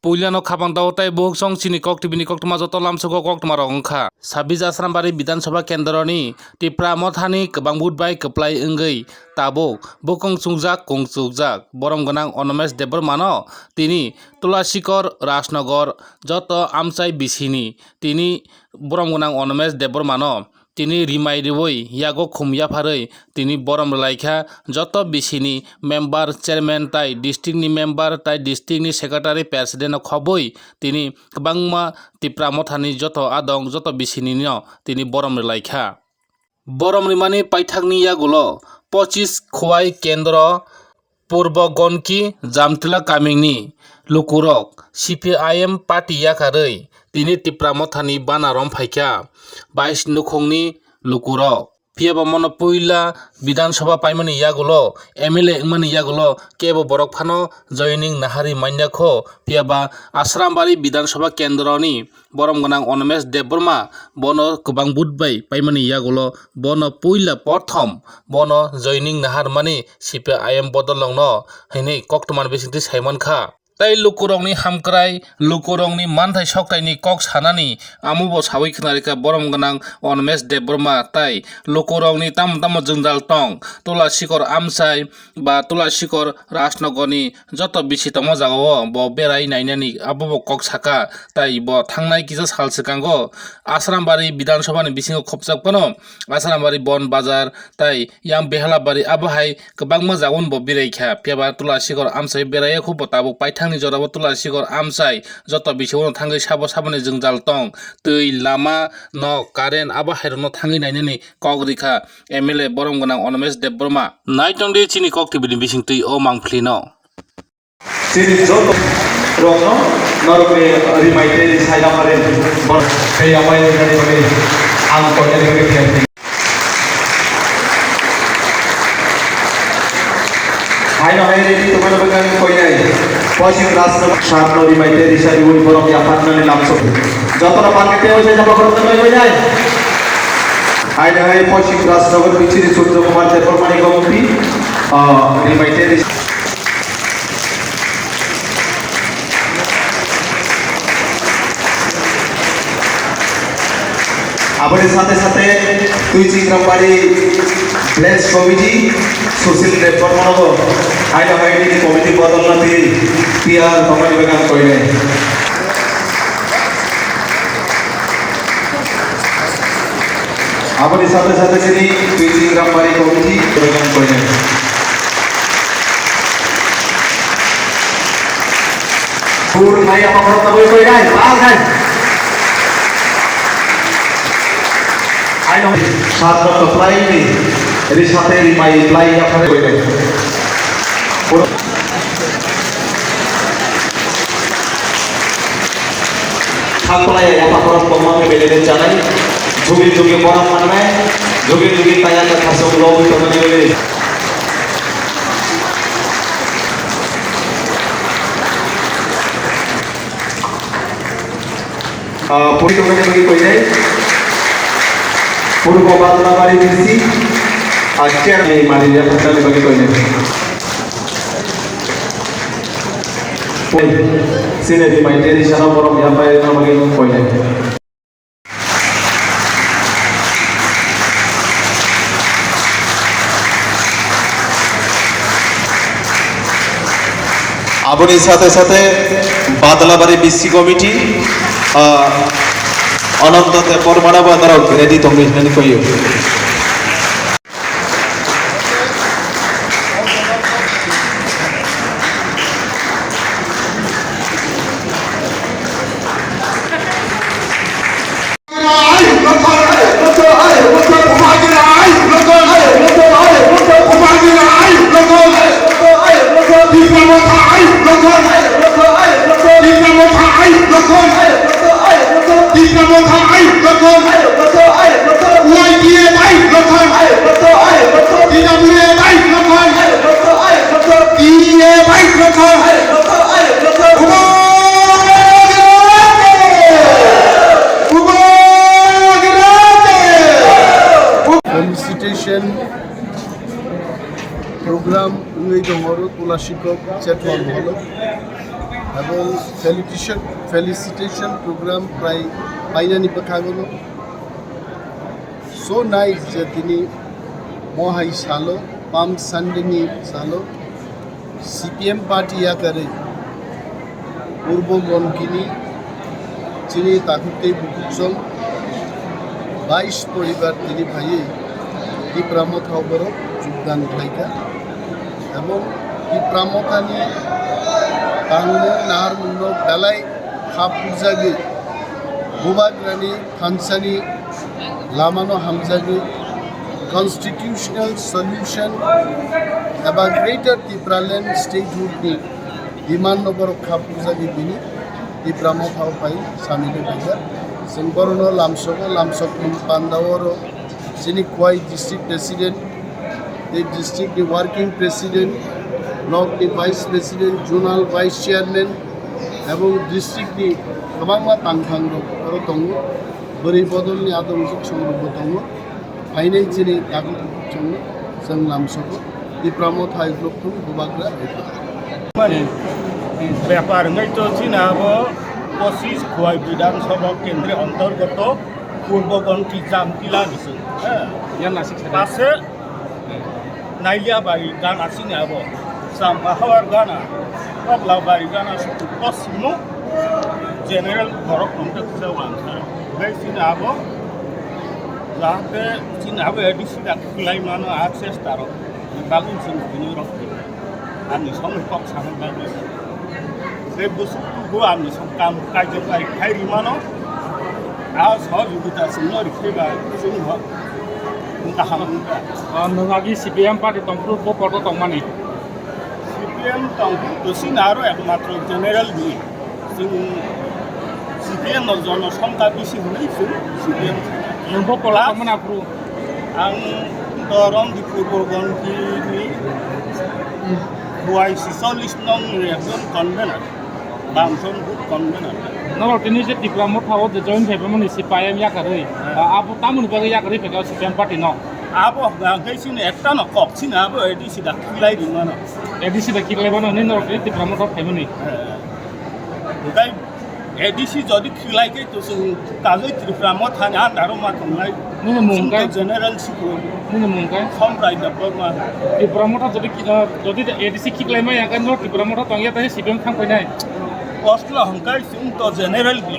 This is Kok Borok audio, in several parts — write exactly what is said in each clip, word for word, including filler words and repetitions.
Puilano khabang dao tei buhuk song chini kok T V ni koktwma joto lamsogo koktwma rok wngkha. Sabis Asrambari Bidhan Sabha Kendroni Tipra Mothani kwbang vote bai kwplai wngwi tabuk bukung chungjak kung chukjak borom gwnang Onomesh Debbarmano tini Tulasikor Rajnagar joto amchai bisini tini borom gwnang Onomesh Debbarmano tini rimai riwi yago khum yapharwi tini borom rwlaikha joto bisini member, chairman tai district ni member tai district ni secretary, president no khobwi tini kwbangma Tipra Mothani joto adong joto bisini no tini borom rwlaikha. Borom rimani paithakni yagulo pochis Khowai Kendro Purbo Gonki Jamtila kamini lukurok C P I M party yakarwi tini Tipra Mothani bana romphaikha bais nukhungni lukurok. Phiyaba mono puila Bidhan Sabha paimani yagulo, M L A wngmani yagulo kebo borok phano joining naharwi manya kho. Phiyaba Asrambari Bidhan Sabha Kendroni borom gwnang Onomesh Debbarma bono kwbang vote bai paimani yagulo bono puila porthom bono joining naharmani C P I M bodolrokno hwnwi koktwmani bisingtwi saimankha. Tei lukurokni hamkrai, lukurokni manthai soktaini kok sanani amobo sawi khwnarikha borom gwnang Onomesh Debbarma tei lukurokni tamo tamo jwngjal tong Tulasikor amchai ba Tulasikor Rajnagarni joto bisi tongma jagao bo berai nainani abobo kok saka. Tai bo thangnai kisa sal swkango Asrambari Bidhan Sabhani bisingo khopjak phano Asrambari Bon Bazar tai yang Behalabari abo hai kwbangma jagon bo berai kha. Phiyaba Tulasikor amchai berai kho bo tabuk paithakni jorabo Tulasikor amchai joto bisingo thangwi sabo saboni jwngjal tong, twi, lama, nok, current abo hai rokno thangwi nainani kok rikha M L A borom gwnang Onomesh Debbarma. Naitongdi chini kok T V ni bisingtwi o mangphlino. Chini joto rokno norokni rimai tei risaina pharin bor tei amai rinani bagwi ang koinani bagwi phiyar thwi. Haino hai ready tongmani bagwi ang koinai. Pochis Rajnagar satno rimai tei risai ui borok yapharnani lamsok. Jotono pangkhe tei oisai jaba khoroknai bai bai nai. Haino hai Pochis Rajnagar bichiri Surjo Kumar Debbarmani gompi, ah, rimai tei risai. Aboni sate sate Tuiching Rambari Village Committee, Sushil Debbarmanobo haino hai nini committee bodolna twi tiyar tongmani bagwi ang koinai. Aboni sate sate chini Tuiching Rambari Committee bagwi ang koinai. Pur nai apa korok taboi koi nai, bal nai. Aino sat rok to plai ni, ri sate ri mai plai ya phare koi nai. Pur thang plai ya apa korok to mang bele de chanai. Jugi jugi borom manai, jugi jugi kaya ka khasok lo to mani. Ah, puri tongna bagwi koinai. Purbo Badalabari B C, ah, chair ni mari ya tongna bagwi koinai. Sine di mai teri sana borom ya pai na bagwi koinai. Aboni sate sate Badalabari B C committee, ah, Ananto Debbarmanobo norok ready tongwi hinani koyo. Felicitation program wngwi tongo oro Tulasikok Chetma Moholo. Abo felicitation, felicitation program prai painani bwkhago no. So nice je tini mohai salo, Palm Sunday ni salo, C P M party yakarwi Purbo Gonkini chini takhuk tei bukhuk song bais poribar tini phaiwi Tipra Motha o borok jogdan khlaikha. Ebong Tipra Mothani tangmung naharmungno belai kha purjagwi Bubagrani thansani lamano hamjagwi constitutional solution eba Greater Tipraland Statehood ni demand no borok kha purjagwi bini Tipra Motha o pai samino paijak. Chwng borokno lamsogo, lamsokmung panda oro chini Khowai district president, tei district ni working president, block ni vice president, zonal vice chairman, ebong district ni kwbangma tangthang rok oro tongo. Bwrwi bodol ni adong song rok bo tongo. Phainai chini dagok chwng, chwng lamsogo. Tipra Motha hai block thung Bubagra. Mani bepar wngwi to chini abo pochis Khowai Bidhan Sabha kendri antargato Purbo Gonki Jamtila ni se. Yan nasik sa. Pase Nailiabari gana chini abo. Sampahawar gana, Koklabari gana, suku kosimo general borok tongkhe kisa wansaro. Bai chini abo, jahate chini abo A D C da khwlai mano access taro. Bagwi chini bini rok ani somoi kok sana bagwi. Tei bwswk tubu ani song kam kaijakbai khai rimano. A sohojogita chwngno rikhaiba chwngno kaham wngkha. Ah, nwng agi C P M party tongphuru bo poto tongmani? C P M tongphuru to chini aro ekmatro general ni. Chwng C P M no jono songkha bisi hwnwi chwng C P M. Nwng bo poto tongmani aphuru? Ang to Rondipur Bogonki ni Y C chollish nong ni ekjon convener. Bamson booth convener. Norok tini je Tipra Motha o je join khaimani C P I M yakarwi, ah, abo tamoni bagwi yakarwi phaikha C P M party no? Abo hwnkhe chini ekta no kok chini abo A D C da khilai rimano. A D C da khilai mano hwnwi norok tini Tipra Motha o khaimani? Eh. Hwnkhe A D C jodi khilai khe to chwng kagwi Tripura Mothani under o ma tongnai. Nini mung chwng to kai? General sikho. Nini mung kai? Somrai Debbarma. Tripura Motha jodi ki-, ah, jodi A D C khiklai maya khe no Tripura Motha tongya tei C P M thang painai. Kosla hwnkhe chwng to general bi.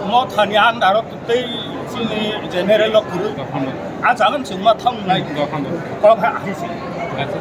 Mothani under o tei chini general o kwrwi. Dophano. A jagan chwng ma thang nai. Dophano. Kok ha ahisi. Acha.